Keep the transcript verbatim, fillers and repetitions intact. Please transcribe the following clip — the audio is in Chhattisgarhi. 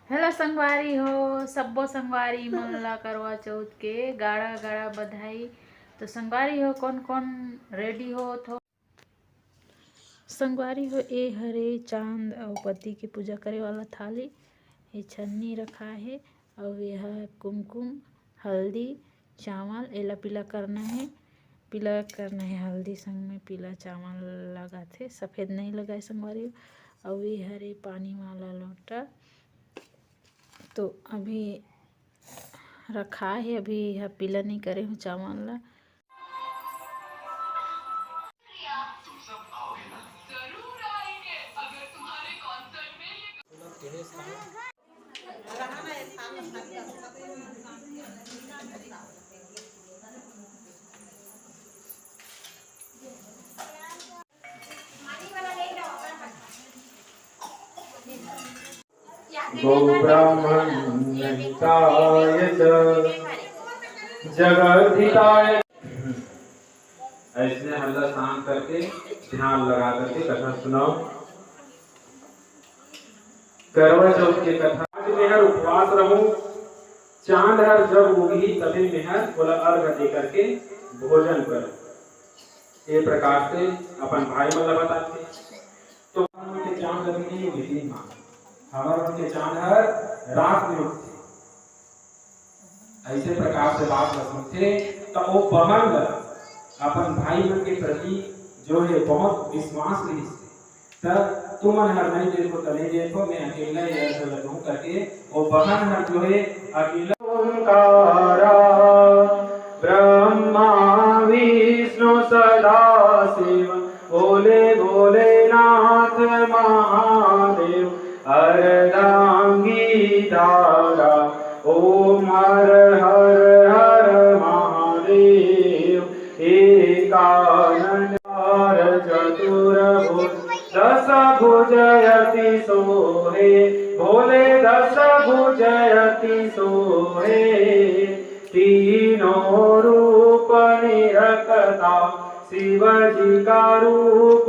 हेलो संगवारी हो, सब्बो संगवारी मन ला करवा चौथ के गाड़ा गाड़ा बधाई। तो संगवारी हो, कौन कौन रेडी होत हो? संगवारी हो, ए हरे चांद अउ पति के पूजा करे वाला थाली। ए छन्नी रखा हे, अउ ए ह कुमकुम, हल्दी, चावल, एला पीला करना हे, पीला करना हे, हल्दी संग में पीला चावल लगाथे, सफेद नहीं लगाए संगवारी हो। अउ ए हरे पानी वाला लोटा, तो अभी रखा हे, अभी यह पीला नहीं करे हूँ चावल ला। गो ब्राह्मण हिताय च जगद्धिताय। ऐसने हल्ला शांत करके, ध्यान लगा करके कथा सुनाओ। करवा चौथ के कथा। आज मेहर उपवास रहूं, चांद हर जब उगही तबे मेहर ओला अर्घ दे करके भोजन करो। ये प्रकार से अपन भाई मन ला बताथे। तो हमर मन के चांद अभी नहीं उगे दिन मा, हमर मन के चांद हर रात में उगथे। ऐसे प्रकार से बात ला सुनथे, त ओ बहन ला अपन भाई मन के प्रति जो है बहुत विश्वास रहिस। त तुमन हर नहीं देखो, त नहीं देखो, मैं अकेला ही ऐसा लगूं करके ओ बहन हर जो है अकेला। ओंकारा ब्रह्मा विष्णु सदा शिव, भोले भोलेनाथ महादेव, अर्धांगी धारा। ओम हर हर हर महादेव। एकानन चतुर्भुज दस भुज अति सोहे, भोले दस भुज अति सोहे। तीनों रूप निरखता शिव जी का रूप।